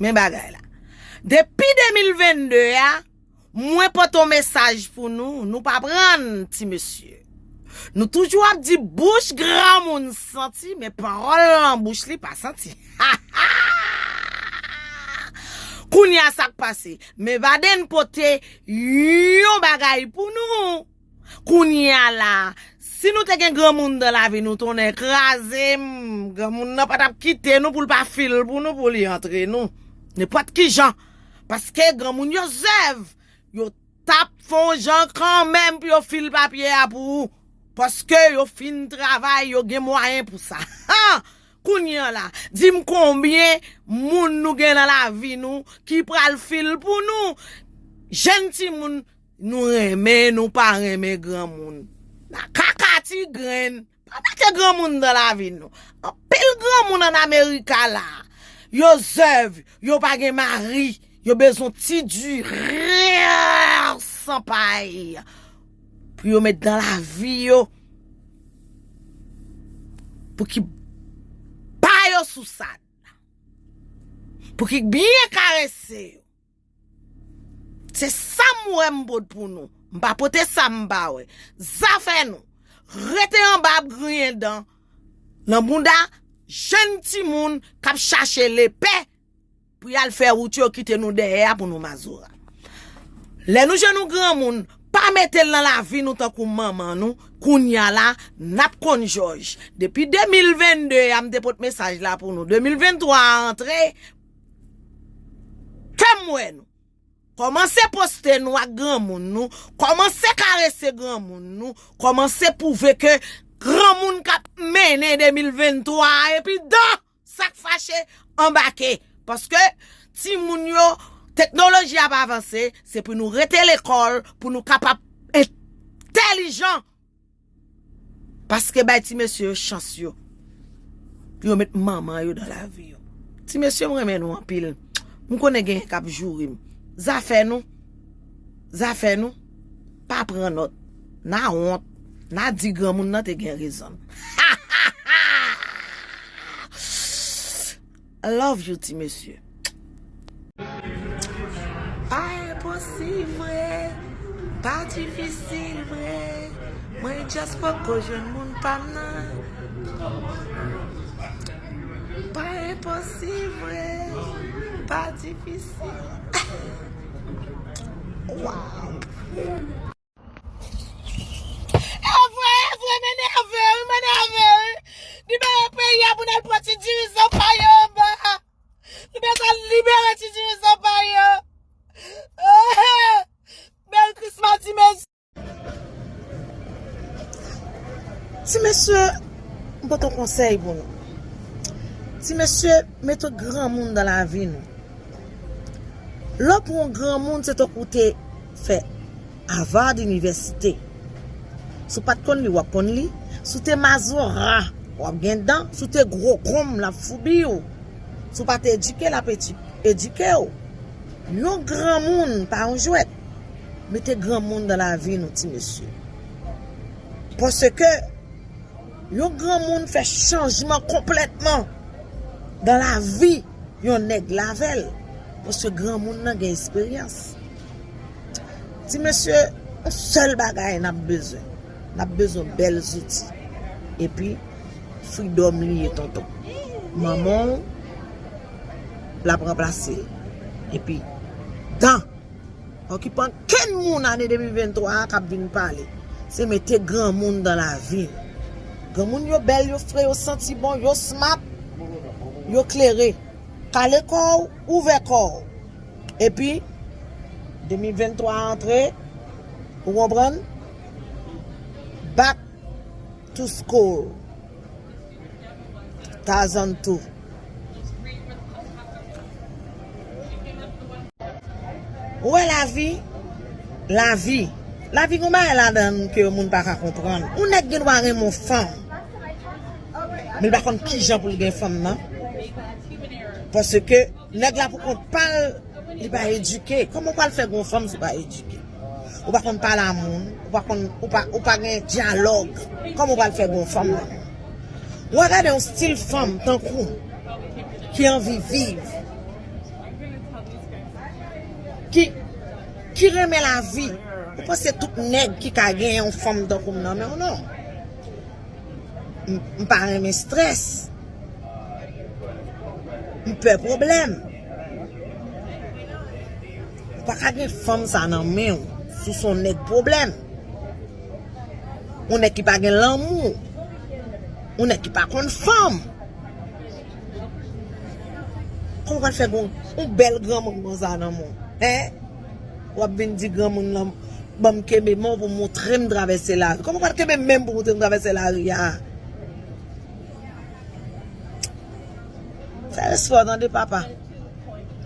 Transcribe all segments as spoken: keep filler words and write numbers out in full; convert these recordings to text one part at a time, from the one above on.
Men bagay la. Depi de mil vennde a, mwen pote yon mesaj pou nou, nou pa prann, ti mesye. Nou toujou ap di bouch granmoun santi, men pawòl nan bouch li pa santi. Kounye a sa k pase? Men Baden pote yon bagay pou nou. Kounye a la, si nou te gen granmoun nan lavi nou, tonnè kraze m, granmoun nan pa t ap kite nou pou l pa fil pou nou, pou li antre nou. Nenpòt ki jan. Paske granmoun yo zèv, yo t ap fè yon jan kanmenm pou yo fil papye a pou ou. Paske yo fin travay, yo gen mwayen pou sa. Ha! Kounye a la, di m konbyen moun nou gen nan lavi nou ki pral fil pou nou. Jèn timoun, nou renmen, nou pa renmen granmoun. Nan kaka ti grenn, pa mete granmoun nan lavi nou. Anpil granmoun an Amerika la, yo zèv, yo pa gen mari, yo bezwen ti diri san pay pou yo met nan lavi yo, pou ki ba yo sousad, pou ki byen karese yo. Se sa m wè m pot pou nou. M pa pote sa m pa wè. Zafè nou. Rete anba ap griyen dan nan bounda jèn timoun k ap chache lepè pou y al fè wout yo kite nou dèyè a pou nou mazora. Lè nou jwenn yon granmoun, pa mete l nan lavi nou tankou manman nou, kounye a la, n ap konn jòj. Depi de mil vennde a, m te pot mesaj la pou nou. De mil venntwa a antre, fè m wè nou. Kòmanse poste nou ak granmoun nou, kòmanse karese granmoun nou, kòmanse pwouve ke granmoun k ap mennen de mil venntwa a epi dan sa k fache anbake. Paske timoun yo, teknoloji ap avanse, se pou nou rete lekòl, pou nou kapab entèlijan. Paske bay ti mesye yo chans yo. Pou yo met manman yo nan lavi yo. Ti mesye, m renmen nou anpil. M konnen genyen k ap joure m. Zafè nou. Zafè nou. Pa pran nòt. N a wont. N a di granmoun nan te gen rezon. I love you, ti mesye. Pa enposib vre, pa difisil vre. Mwen just poko jwenn moun pa m nan. Pa enposib vre, pa difisil. Wow. E vre, e vre, m enève wi, m enève wi. Libere peyi a pou n al pran ti dirijan pa yo anba. Nou bezwen libere ti dirijan pa yo. Merry Christmas, ti mesye. Ti mesye, m pote yon konsèy pou nou. Ti mesye, mete granmoun nan lavi nou. Lè w pran yon granmoun, se tankou w te fè Harvard inivèsite. Si w pa t konn li, w ap konn li. Si w te mazora, w ap gen dan. Si w te gwo gonm, l ap foubi w. Si w pa t edike, l ap edi-, edike w. Yon granmoun pa yon jwèt. Mete granmoun nan lavi nou, ti mesye. Paske yon granmoun fè chanjman konplètman nan lavi yon nèg lavè l. Paske granmoun nan gen esperyans. Ti mesye, yon sèl bagay n ap bezwen. N ap bezwen bèl zouti. Epi, freedom li ye, tonton. Manman w, l ap ranplase l. Epi, dan, pa okipe ankenn moun ane de mil venntwa a k ap vin pale. Se mete granmoun nan lavi n. Granmoun yo bèl, yo fre, yo santi bon, yo smart, yo klere. Kale kò w, ouvè kò w. Epi, de mil venntwa a antre, ou konprann? Back to school. Tazan tou. Ou wè lavi? Lavi. Lavi gon bagay ladan l ke moun pa ka konprann. Yon nèg gen dwa renmen yon fanm. Men l pa konn kijan pou l gen fanm nan. Paske nèg la pou kont pa l, li pa edike. Kòman w pral fè gon fanm si w pa edike? Ou pa konn pale a moun, ou pa konn, ou pa, ou pa gen dyalòg. Kòman w pral fè gon fanm nan? Ou a gade yon stil fanm tankou ki anvi viv. ki, ki renmen lavi. Ou panse tout nèg ki ka gen yon fanm tankou m nan men w? Non. M, m pa renmen strès. M pè pwoblèm. Ou pa ka gen fanm sa nan men w si w se yon nèg pwoblèm. Yon nèg ki pa gen lanmou. Yon nèg ki pa konn fanm. Kòman w pral fè gen yon bèl granmoun konsa nan men w? Hen? W ap vin di granmoun lan, ban m kenbe men w pou w montre m travèse lari. Kòman w pral kenbe men m pou w montre m travèse lari a? Fè respè w tande, papa.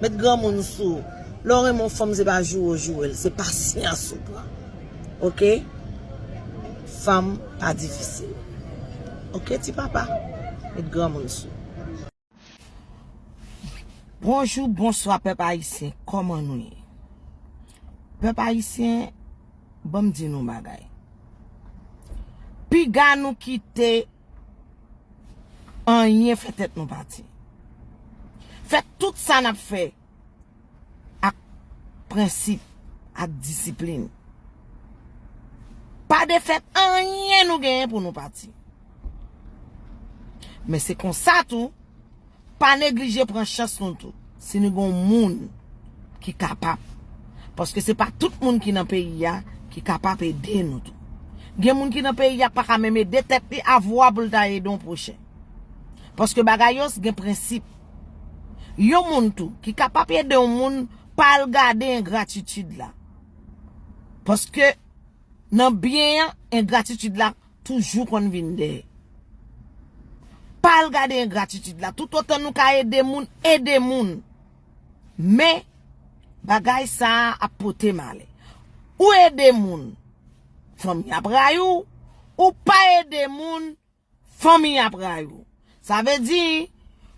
Met granmoun sou ou. Lè w renmen yon fanm, se pa joure w joure l, se pasyans ou pran. Oke? Fanm pa difisil. Oke, ti papa? Met granmoun sou ou. Bonjou, bonswa, pèp ayisyen. Kòman nou ye? Pèp ayisyen, ban m di nou bagay. Piga nou kite anyen fè tèt nou pati. Fè tout sa n ap fè ak prensip, ak disiplin. Pa defèt anyen nou genyen pou nou pati. Men se konsa tou, pa neglije pran chans nou tou. Si nou gen yon moun ki kapab. Paske se pa tout moun ki nan peyi a ki kapab ede nou tou. Gen moun ki nan peyi a pa ka menm ede tèt li avwa pou l ta ede yon pwochen. Paske bagay yo gen prensip. Yon moun tou ki kapab ede yon moun, pa al gade engratitid la. Paske nan byen an, engratitid la toujou konn vin dèyè. Pa al gade engratitid la. Toutotan nou ka ede moun, ede moun. Men, bagay sa a ap pote malè. Ou ede moun, fanmi ap rayi w. Ou pa ede moun, fanmi ap rayi w. Sa vle di,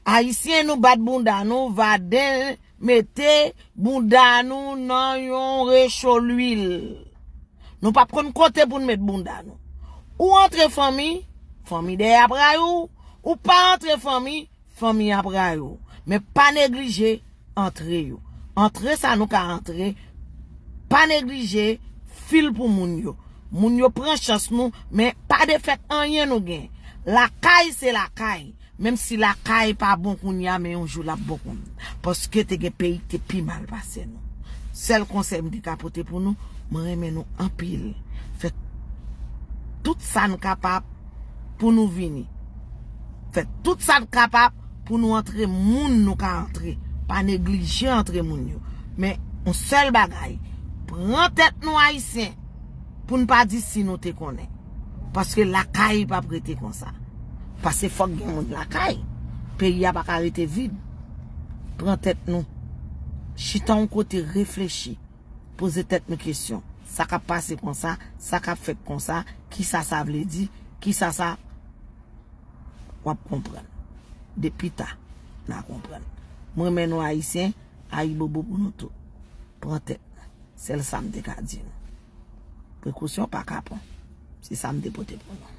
ayisyen, nou bat bounda nou, vaden mete bounda nou nan yon recho lwil. Nou p ap konn kote pou n met bounda nou. Ou antre fanmi, fanmi dèyè ap rayi w. Ou pa antre fanmi, fanmi ap rayi w. Men pa neglije antre yo. Antre sa nou ka antre, pa neglije fil pou moun yo. Moun yo pran chans nou, men pa defèt anyen nou gen. Lakay se lakay. Menm si lakay pa bon kounye a, men yon jou l ap bon kounye a. Paske te gen peyi ki te pi mal pase nou. Sèl konsèy m te ka pote pou nou, mwen renmen nou anpil. Fè tout sa n kapab pou nou vini. Fè tout sa n kapab pou nou antre moun nou ka antre. Pa neglije antre moun yo. Men, yon sèl bagay, pran tèt nou ayisyen pou n pa di si nou te konnen. Paske lakay p ap rete konsa. Paske fòk gen moun lakay. Peyi a pa ka rete vid. Pran tèt nou. Chita yon kote, reflechi. Poze tèt nou kesyon. Sa k ap pase konsa, sa k ap fèt konsa, kisa sa vle di, kisa sa, w ap konprann. Depi ta, n a konprann. Mwen renmen nou ayisyen, ayibobo pou nou tout. Pran tèt nou. Sèl sa m te ka di nou. Prekosyon pa kapon. Se sa m te pote pou nou.